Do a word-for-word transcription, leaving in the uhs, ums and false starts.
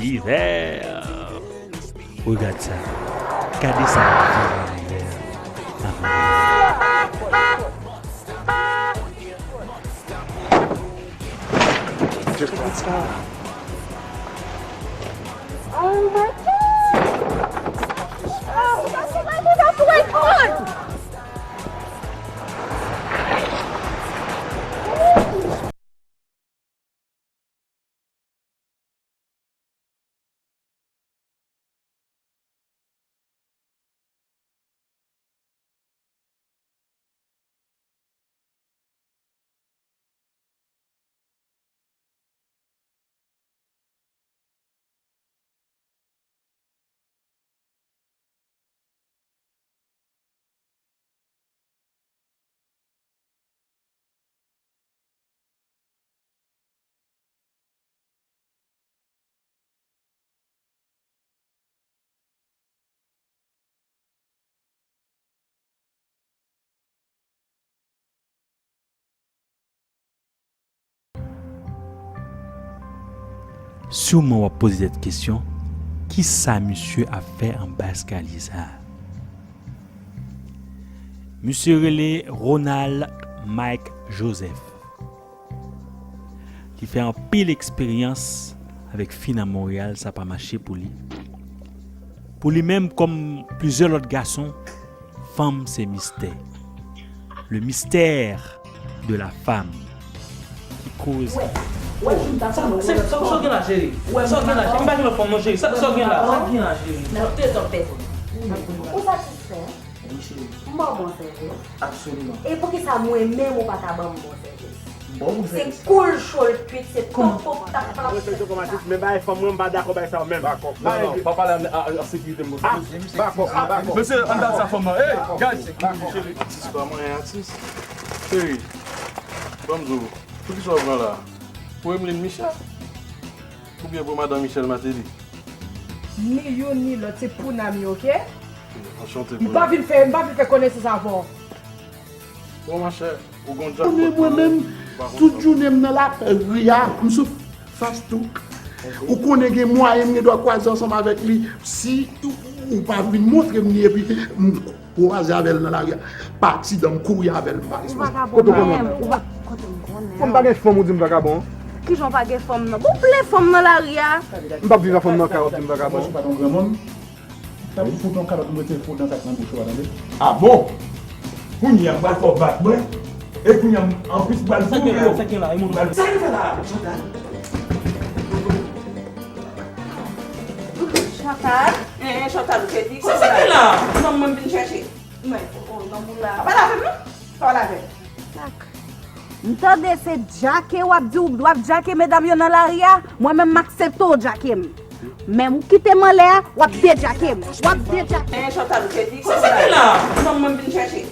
Livè. Regad sa. Gade sa k vini livè. Check it out. Oh my God! Oh, that's my God! Siman w ap poze tèt kesyon, kisa misye ap fè anba eskalye sa a? Misye rele Ronald Mike Joseph. Li fè anpil eksperyans avèk fi nan Monreyal, sa pa mache pou li. Pou li menm, kòm plizyè lòt gason, fanm se mistè. Le mystère de la femme ki koz. Wè, wè, Junta, sa, sa, sa, sa w gen la, cheri? Sa w gen la, cheri? M pa gen lòt fanm non, cheri. Sa, sa w gen la? Sa w gen la, cheri? Nan de tan pèdi. Ou satisfè? Wi, cheri. M ba w bon sèvis. Absoliman. E poukisa mwen menm ou pa ka ban m bon sèvis? M ba w bon sèvis. Se koul cho l kuit, se pop pop tap tap. Mwen se Joko Matis, men bagay fanm mwen, m pa dakò bagay sa yo menm. Non, non, pa pale a, a, a sekirite m konsa. Ah, dakò, dakò. Mesye, ann ba sa fanm nan. Ey, gad. Atis pa mwen, atis. Cheri, ban m di w, poukisa w pran la? Pou Emeline Michel? Oubyen pou madan Michel Martelly? Ni youn ni lòt, se pou Nami, oke? Anchante. M pa vin fè, m pa vin fè konesans avè w. Bon, machè, ou gon jackpot. Konnen mwen menm, tout jounen m nan lari a, m sou Facebook. Ou konnen gen mwayen m gen dwa kwaze ansanm avèk li. Si ou, ou pa vin montre m li, epi m kwaze avè l nan lari a, pati dan m kouri avè l, m pa responsab. Kote w konnen? Bon, m pa gen fanm, ou di m vakabon. Kijan w pa gen fanm nan? Bon, plen fanm nan lari a. M p ap viv ak fanm nan kay, w ap di m vakabon. Mwen se pa yon granmoun. T ap fout yon kalòt, m rete fout nan sa k nan bouch ou a, tande? Ah bon? Kounye a, m pral fè w bat mwen. E kounye a, m, anplis, m pral fout ou. Sa k gen la, sa k gen la, e moun. Sa k fè la, Chantal? Chantal? Eh, eh, Chantal, ou te di. Sa, sa k gen la? Non, mwen vin chèche. Mwen, oh, non, moun la. Pa lave m non. Pa lave m. Sak. M tande se djake w ap di, w ap djake medam yo nan lari a, mwen menm m aksepte w djake m. Men ou kite m anlè a, w ap dedjake m. W ap dedjake m. Eh, Chantal, ou te di. Sa, sa k gen la? Non, mwen vin chèche.